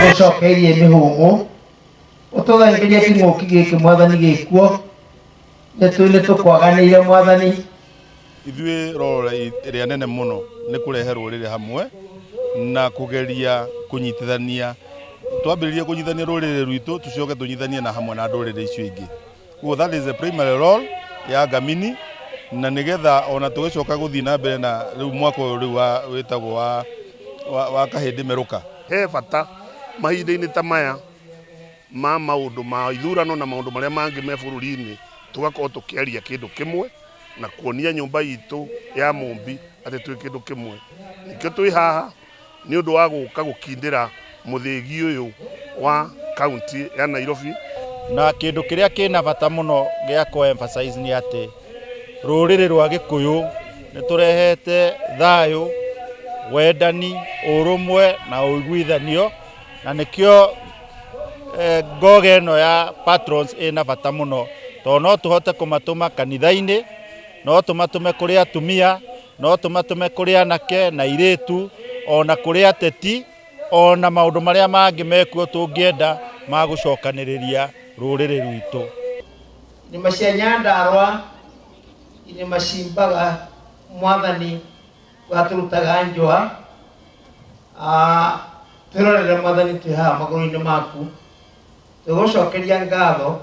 Ũcokeirie mĩhũmũ ũtũthengerie kĩng'ũki gĩkĩ mwathani gĩkuo nĩ tũkwaganĩire mwathani. Ithuĩ role ĩrĩa nene mũno nĩ kũrehe rũrĩrĩ hamwe na kũgeria kũnyitithania, twambĩrĩrie kũnyitithania rũrĩrĩ rwitũ tũcoke tũnyitithanie na hamwe na ndũrĩrĩ icio ingĩ. Koguo that is the primary role ya Ngamini, na nĩgetha ona tũgĩcoka gũthiĩ na mbere na rĩu mwaka ũyũ rĩu wa wĩtagwo wa, wa, wa Kahĩndĩ Merũka. He bata mahinda-inĩ ta maya ma maũndũ ma ithurano na maũndũ marĩa mangĩ me bũrũri-inĩ, tũgakorwo tũkĩaria kĩndũ kĩmwe na kuonia nyũmba itũ ya Mũmbi atĩ twĩ kĩndũ kĩmwe. Nĩkĩo twĩ haha nĩ ũndũ wa gũka gũkindĩra mũthĩgi ũyũ wa kaunti ya Nairobi. Na kĩndũ kĩrĩa kĩna bata mũno gĩa kũ emphasize nĩ atĩ rũrĩrĩ rwa Gĩkũyũ nĩ tũrehete thayũ, wendani, ũrũmwe na ũiguithanio, na nĩkĩo ngoga ĩno ya patrons ĩna bata mũno, tondũ no tũhote kũmatũma kanitha-inĩ, no tũmatũme kũrĩ atumia, no tũmatũme kũrĩ anake na airĩtu, ona kũrĩ ateti, ona maũndũ marĩa mangĩ mekuo tũngĩenda ma gũcokanĩrĩria rũrĩrĩ rwitũ. Irĩma cia Nyandarũa, irĩma cimbaga mwathani watũrutaga njũa. Twĩrorere mwathani twĩ haha magũrũ-inĩ maku, twĩgũcokeria ngatho.